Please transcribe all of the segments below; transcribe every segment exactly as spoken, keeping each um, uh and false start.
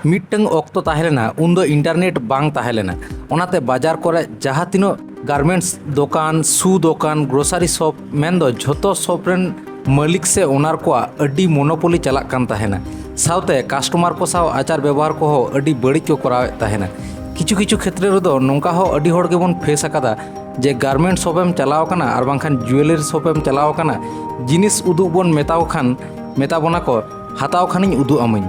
ᱢᱤᱫᱴᱟᱝ ᱚᱠᱛᱚ ᱛᱟᱦᱮᱸ ᱞᱮᱱᱟ, ᱩᱱᱫᱚ ᱤᱱᱴᱟᱨᱱᱮᱴ ᱵᱟᱝ ᱛᱟᱦᱮᱸ ᱞᱮᱱᱟ᱾ ᱚᱱᱟᱛᱮ ᱵᱟᱡᱟᱨ ᱠᱚᱨᱮ ᱡᱟᱦᱟᱸ ᱛᱤᱱᱟᱹᱜ ᱜᱟᱨᱢᱮᱱᱴᱥ ᱫᱚᱠᱟᱱ, ᱥᱩ ᱫᱚᱠᱟᱱ, ᱜᱨᱳᱥᱟᱨᱤ ᱥᱚᱯ, ᱢᱮᱱᱫᱚ ᱡᱷᱚᱛᱚ ᱥᱚᱯ ᱨᱮᱱ ᱢᱟᱹᱞᱤᱠ ᱥᱮ ᱳᱱᱟᱨ ᱠᱚᱣᱟᱜ ᱟᱹᱰᱤ ᱢᱚᱱᱳᱯᱚᱞᱤ ᱪᱟᱞᱟᱜ ᱠᱟᱱ ᱛᱟᱦᱮᱱᱟ᱾ ᱥᱟᱶᱛᱮ ᱠᱟᱥᱴᱚᱢᱟᱨ ᱠᱚ ᱥᱟᱶ ᱟᱪᱟᱨ ᱵᱮᱵᱚᱦᱟᱨ ᱠᱚᱦᱚᱸ ᱟᱹᱰᱤ ᱵᱟᱹᱲᱤᱡ ᱠᱚ ᱠᱚᱨᱟᱣᱮᱫ ᱛᱟᱦᱮᱱᱟ᱾ ᱠᱤᱪᱷᱩ ᱠᱤᱪᱷᱩ ᱠᱷᱮᱛᱨᱮ ᱨᱮᱫᱚ ᱱᱚᱝᱠᱟ ᱦᱚᱸ ᱟᱹᱰᱤ ᱦᱚᱲ ᱜᱮᱵᱚᱱ ᱯᱷᱮᱥ ᱟᱠᱟᱫᱟ ᱡᱮ ᱜᱟᱨᱢᱮᱱᱴ ᱥᱚᱯ ᱮᱢ ᱪᱟᱞᱟᱣ ᱟᱠᱟᱱᱟ ᱟᱨ ᱵᱟᱝᱠᱷᱟᱱ ᱡᱩᱭᱮᱞᱟᱨᱤ ᱥᱚᱯ ᱮᱢ ᱪᱟᱞᱟᱣ ᱟᱠᱟᱱᱟ, ᱡᱤᱱᱤᱥ ᱩᱫᱩᱜ ᱵᱚᱱ ᱢᱮᱛᱟᱣ ᱠᱷᱟᱱ ᱢᱮᱛᱟ ᱵᱚᱱᱟ ᱠᱚ, "ᱦᱟᱛᱟᱣ ᱠᱷᱟᱱᱤᱧ ᱩᱫᱩᱜ ᱟᱹᱢᱟᱹᱧ",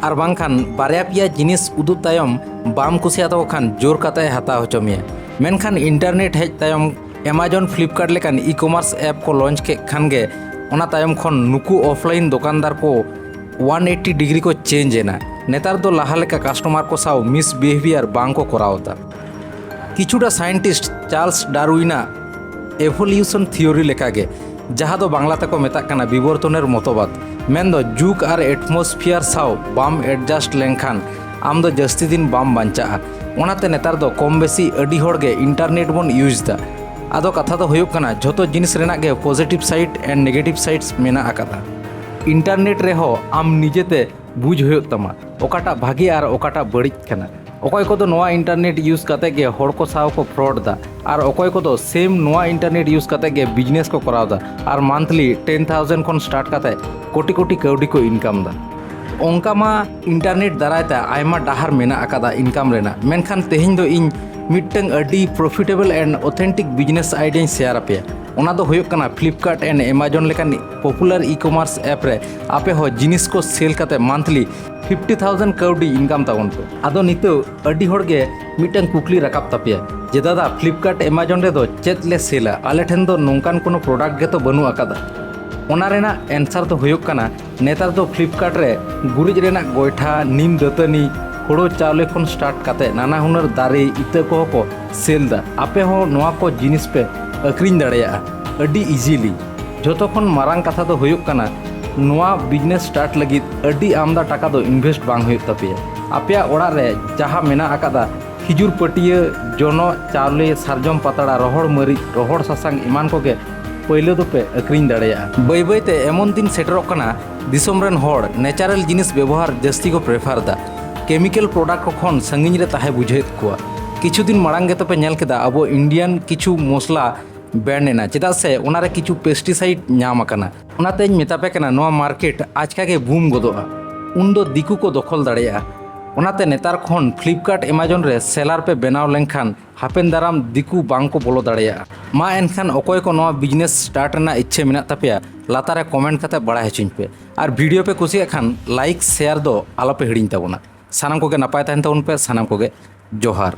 ᱟᱨ ᱵᱟᱝᱠᱷᱟᱱ ᱵᱟᱨᱭᱟ ᱯᱮᱭᱟ ᱡᱤᱱᱤᱥ ᱩᱫᱩᱜ ᱛᱟᱭᱚᱢ ᱵᱟᱢ ᱠᱩᱥᱤᱭᱟᱫ ᱛᱟᱠᱚ ᱠᱷᱟᱱ ᱡᱳᱨ ᱠᱟᱛᱮ ᱦᱟᱛᱟᱣ ᱦᱚᱪᱚ ᱢᱮᱭᱟ᱾ ᱢᱮᱱᱠᱷᱟᱱ ᱤᱱᱴᱟᱨᱱᱮᱴ ᱦᱮᱡ ᱛᱟᱭᱚᱢ Amazon, Flipkart ᱞᱮᱠᱟᱱ ᱤ-ᱠᱚᱢᱟᱨᱥ ᱮᱯ ᱠᱚ ᱞᱚᱧᱪ ᱠᱮᱫ ᱠᱷᱟᱱ ᱜᱮ ᱚᱱᱟ ᱛᱟᱭᱚᱢ ᱠᱷᱚᱱ ᱱᱩᱠᱩ ᱚᱯᱷᱞᱟᱭᱤᱱ ᱫᱚᱠᱟᱱᱫᱟᱨ ᱠᱚ ᱚᱣᱟᱱ ᱮᱭᱤᱴᱤ ᱰᱤᱜᱽᱨᱤ ᱠᱚ ᱪᱮᱧᱡᱽ ᱮᱱᱟ᱾ ᱱᱮᱛᱟᱨ ᱫᱚ ᱞᱟᱦᱟ ᱞᱮᱠᱟ ᱠᱟᱥᱴᱚᱢᱟᱨ ᱠᱚ ᱥᱟᱶ ᱢᱤᱥᱵᱤᱦᱮᱵᱤᱭᱟᱨ ᱵᱟᱝ ᱠᱚ ᱠᱚᱨᱟᱣ ᱮᱫᱟ᱾ ᱠᱤᱪᱷᱩᱴᱟ ᱥᱟᱭᱮᱱᱴᱤᱥᱴ ᱪᱟᱨᱞᱥ ᱰᱟᱨᱣᱤᱱᱟᱜ ᱮᱵᱷᱳᱞᱤᱭᱩᱥᱚᱱ ᱛᱷᱤᱭᱳᱨᱤ ᱞᱮᱠᱟᱜᱮ, ᱡᱟᱦᱟᱸ ᱫᱚ ᱵᱟᱝᱞᱟ ᱛᱮᱠᱚ ᱢᱮᱛᱟᱜ ᱠᱟᱱᱟ ᱵᱤᱵᱚᱨᱛᱚᱱᱮᱨ ᱢᱚᱛᱚᱵᱟᱫ, ᱢᱮᱱᱫᱚ ᱡᱩᱜᱽ ᱟᱨ ᱮᱴᱢᱚᱥᱯᱷᱤᱭᱟᱨ ᱥᱟᱶ ᱵᱟᱢ ᱮᱰᱡᱟᱥᱴ ᱞᱮᱱᱠᱷᱟᱱ ᱟᱢ ᱫᱚ ᱡᱟᱹᱥᱛᱤ ᱫᱤᱱ ᱵᱟᱢ ᱵᱟᱧᱪᱟᱜᱼᱟ᱾ ᱚᱱᱟᱛᱮ ᱱᱮᱛᱟᱨ ᱫᱚ ᱠᱚᱢ ᱵᱮᱥᱤ ᱟᱹᱰᱤ ᱦᱚᱲ ᱜᱮ ᱤᱱᱴᱟᱨᱱᱮᱴ ᱵᱚᱱ ᱤᱭᱩᱡᱽ ᱮᱫᱟ᱾ ᱟᱫᱚ ᱠᱟᱛᱷᱟ ᱫᱚ ᱦᱩᱭᱩᱜ ᱠᱟᱱᱟ, ᱡᱷᱚᱛᱚ ᱡᱤᱱᱤᱥ ᱨᱮᱱᱟᱜ ᱜᱮ positive side and negative sides ᱢᱮᱱᱟᱜ ᱟᱠᱟᱫᱟ᱾ ᱤᱱᱴᱟᱨᱱᱮᱴ ᱨᱮᱦᱚᱸ ᱟᱢ ᱱᱤᱡᱮᱛᱮ ᱵᱩᱡᱽ ᱦᱩᱭᱩᱜ ᱛᱟᱢᱟ ᱚᱠᱟᱴᱟᱜ ᱵᱷᱟᱜᱮ ᱟᱨ ᱚᱠᱟᱴᱟᱜ ᱵᱟᱹᱲᱤᱡ ᱠᱟᱱᱟ᱾ ᱚᱠᱚᱭ ᱠᱚᱫᱚ ᱱᱚᱣᱟ ᱤᱱᱴᱟᱨᱱᱮᱴ ᱤᱭᱩᱡᱽ ᱠᱟᱛᱮ ᱜᱮ ᱦᱚᱲ ᱠᱚ ᱥᱟᱶ ᱠᱚ ᱯᱷᱨᱚᱰ ᱫᱟ, ᱟᱨ ᱚᱠᱚᱭ ᱠᱚᱫᱚ ᱥᱮᱢ ᱱᱚᱣᱟ ᱤᱱᱴᱟᱨᱱᱮᱴ ᱤᱭᱩᱡᱽ ᱠᱟᱛᱮ ᱜᱮ ᱵᱤᱡᱽᱱᱮᱥ ᱠᱚ ᱠᱚᱨᱟᱣ ᱫᱟ ᱟᱨ ᱢᱟᱱᱛᱷᱞᱤ ᱴᱮᱱ ᱛᱷᱟᱣᱡᱮᱱᱰ ᱠᱷᱚᱱ ᱥᱴᱟᱨᱴ ᱠᱟᱛᱮ ᱠᱳᱴᱤ ᱠᱳᱴᱤ ᱠᱟᱹᱣᱰᱤ ᱠᱚ ᱤᱱᱠᱟᱢ ᱫᱟ᱾ ᱚᱱᱠᱟ ᱢᱟ ᱤᱱᱴᱟᱨᱱᱮᱴ ᱫᱟᱨᱟᱭ ᱛᱮ ᱟᱭᱢᱟ ᱰᱟᱦᱟᱨ ᱢᱮᱱᱟᱜ ᱟᱠᱟᱫᱟ ᱤᱱᱠᱟᱢ ᱨᱮᱱᱟᱜ, ᱢᱮᱱᱠᱷᱟᱱ ᱛᱮᱦᱮᱧ ᱫᱚ ᱤᱧ ᱢᱤᱫᱴᱟᱝ ᱟᱹᱰᱤ profitable and authentic business idea ᱧ ᱥᱮᱭᱟᱨ ᱟᱯᱮᱭᱟ᱾ ᱚᱱᱟ ᱫᱚ ᱦᱩᱭᱩᱜ ᱠᱟᱱᱟ Flipkart and Amazon ᱞᱮᱠᱟᱱ popular e-commerce app ᱨᱮ ᱟᱯᱮ ᱦᱚᱸ ᱡᱤᱱᱤᱥ ᱠᱚ ᱥᱮᱞ ᱠᱟᱛᱮ ᱢᱟᱱᱛᱷᱞᱤ ᱯᱷᱤᱯᱴᱤ ᱛᱷᱟᱣᱡᱮᱱᱰ ᱠᱟᱹᱣᱰᱤ ᱤᱱᱠᱟᱢ ᱛᱟᱵᱚᱱ ᱯᱮ᱾ ᱟᱫᱚ ᱱᱤᱛᱚᱜ ᱟᱹᱰᱤ ᱦᱚᱲ ᱜᱮ ᱢᱤᱫᱴᱟᱝ ᱠᱩᱠᱞᱤ ᱨᱟᱠᱟᱵ ᱛᱟᱯᱮᱭᱟ ᱡᱮ, "ᱫᱟᱫᱟ, Flipkart Amazon ᱨᱮᱫᱚ ᱪᱮᱫ ᱞᱮ ᱥᱮᱞᱟ? ᱟᱞᱮ ᱴᱷᱮᱱ ᱫᱚ ᱱᱚᱝᱠᱟᱱ ᱠᱳᱱᱳ product ᱜᱮᱛᱚ ᱵᱟᱹᱱᱩᱜ ᱟᱠᱟᱫᱟ᱾" ᱚᱱᱟ ᱨᱮᱱᱟᱜ answer ᱫᱚ ᱦᱩᱭᱩᱜ ᱠᱟᱱᱟ, ᱱᱮᱛᱟᱨ ᱫᱚ Flipkart ᱨᱮ ᱜᱩᱨᱤᱡ ᱨᱮᱱᱟᱜ ᱜᱚᱭᱴᱷᱟ, ᱱᱤᱢ ᱫᱟᱹᱛᱟᱹᱱᱤ, ᱦᱳᱲᱳ ᱪᱟᱣᱞᱮ ᱠᱷᱚᱱ ᱥᱴᱟᱨᱴ ᱠᱟᱛᱮ ᱱᱟᱱᱟ ᱦᱩᱱᱟᱹᱨ ᱫᱟᱨᱮ ᱤᱛᱟᱹ ᱠᱚᱦᱚᱸ ᱠᱚ ᱥᱮᱞ ᱫᱟ᱾ ᱟᱯᱮ ᱦᱚᱸ ᱱᱚᱣᱟ ᱠᱚ ᱡᱤᱱᱤᱥ ᱯᱮ ᱟᱹᱠᱷᱨᱤᱧ ᱫᱟᱲᱮᱭᱟᱜᱼᱟ ᱟᱹᱰᱤ ᱤᱡᱤᱞᱤ᱾ ᱡᱷᱚᱛᱚ ᱠᱷᱚᱱ ᱢᱟᱨᱟᱝ ᱠᱟᱛᱷᱟ ᱫᱚ ᱦᱩᱭᱩᱜ ᱠᱟᱱᱟ, ᱱᱚᱣᱟ ᱵᱤᱡᱽᱱᱮᱥ ᱥᱴᱟᱨᱴ ᱞᱟᱹᱜᱤᱫ ᱟᱹᱰᱤ ᱟᱢᱫᱟ ᱴᱟᱠᱟ ᱫᱚ ᱤᱱᱵᱷᱮᱥᱴ ᱵᱟᱝ ᱦᱩᱭᱩᱜ ᱛᱟᱯᱮᱭᱟ᱾ ᱟᱯᱮᱭᱟᱜ ᱚᱲᱟᱜ ᱨᱮ ᱡᱟᱦᱟᱸ ᱢᱮᱱᱟᱜ ᱟᱠᱟᱫᱟ, ᱠᱷᱤᱡᱩᱨ ᱯᱟᱹᱴᱤᱭᱟᱹ, ᱡᱚᱱᱚᱜ, ᱪᱟᱣᱞᱮ, ᱥᱟᱨᱡᱚᱢ ᱯᱟᱛᱲᱟ, ᱨᱚᱦᱚᱲ ᱢᱟᱹᱨᱤᱪ, ᱨᱚᱦᱚᱲ ᱥᱟᱥᱟᱝ ᱮᱢᱟᱱ ᱠᱚᱜᱮ ᱯᱟᱹᱭᱞᱟᱹ ᱫᱚᱯᱮ ᱟᱹᱠᱷᱨᱤᱧ ᱫᱟᱲᱮᱭᱟᱜᱼᱟ᱾ ᱵᱟᱹᱭ ᱵᱟᱹᱭ ᱛᱮ ᱮᱢᱚᱱ ᱫᱤᱱ ᱥᱮᱴᱮᱨᱚᱜ ᱠᱟᱱᱟ, ᱫᱤᱥᱚᱢ ᱨᱮᱱ ᱦᱚᱲ natural ᱡᱤᱱᱤᱥ ᱵᱮᱵᱚᱦᱟᱨ ᱡᱟᱹᱥᱛᱤ ᱠᱚ prefer ᱫᱟ᱾ Chemical product ᱠᱚ ᱠᱷᱚᱱ ᱥᱟᱺᱜᱤᱧ ᱨᱮ ᱛᱟᱦᱮᱸ ᱵᱩᱡᱷᱟᱹᱣᱮᱫ ᱠᱚᱣᱟ᱾ ᱠᱤᱪᱷᱩ ᱫᱤᱱ ᱢᱟᱲᱟᱝ ᱜᱮᱛᱚ ᱯᱮ ᱧᱮᱞ ᱠᱮᱫᱟ, ᱟᱵᱚ Indian ᱠᱤᱪᱷᱩ ᱢᱚᱥᱞᱟ ban ᱮᱱᱟ, ᱪᱮᱫᱟᱜ ᱥᱮ ᱚᱱᱟ ᱨᱮ ᱠᱤᱪᱷᱩ pesticide ᱧᱟᱢ ᱟᱠᱟᱱᱟ᱾ ᱚᱱᱟᱛᱮᱧ ᱢᱮᱛᱟ ᱯᱮ ᱠᱟᱱᱟ, ᱱᱚᱣᱟ market ᱟᱪᱠᱟ ᱜᱮ boom ᱜᱚᱫᱚᱜᱼᱟ, ᱩᱱᱫᱚ ᱫᱤᱠᱩ ᱠᱚ ᱫᱚᱠᱷᱚᱞ ᱫᱟᱲᱮᱭᱟᱜᱼᱟ᱾ ᱚᱱᱟᱛᱮ ᱱᱮᱛᱟᱨ ᱠᱷᱚᱱ Flipkart, Amazon ᱨᱮ seller ᱯᱮ ᱵᱮᱱᱟᱣ ᱞᱮᱱᱠᱷᱟᱱ ᱦᱟᱯᱮᱱ ᱫᱟᱨᱟᱢ ᱫᱤᱠᱩ ᱵᱟᱝ ᱠᱚ ᱵᱚᱞᱚ ᱫᱟᱲᱮᱭᱟᱜᱼᱟ᱾ ᱢᱟ ᱮᱱᱠᱷᱟᱱ ᱚᱠᱚᱭ ᱠᱚ ᱱᱚᱣᱟ business start ᱨᱮᱱᱟᱜ ᱤᱪᱪᱷᱟᱹ ᱢᱮᱱᱟᱜ ᱛᱟᱯᱮᱭᱟ, ᱞᱟᱛᱟᱨ ᱨᱮ comment ᱠᱟᱛᱮ ᱵᱟᱲᱟᱭ ᱦᱚᱪᱚᱧ ᱯᱮ᱾ ᱟᱨ video ᱯᱮ ᱠᱩᱥᱤᱭᱟᱜ ᱠᱷᱟᱱ like, share ᱫᱚ ᱟᱞᱚᱯᱮ ᱦᱤᱲᱤᱧ ᱛᱟᱵᱚᱱᱟ᱾ ᱥᱟᱱᱟᱢ ᱠᱚᱜᱮ ᱱᱟᱯᱟᱭ ᱛᱟᱦᱮᱱ ᱛᱟᱵᱚᱱ ᱯᱮ᱾ ᱥᱟᱱᱟᱢ ᱠᱚᱜᱮ ᱡᱚᱦᱟᱨ᱾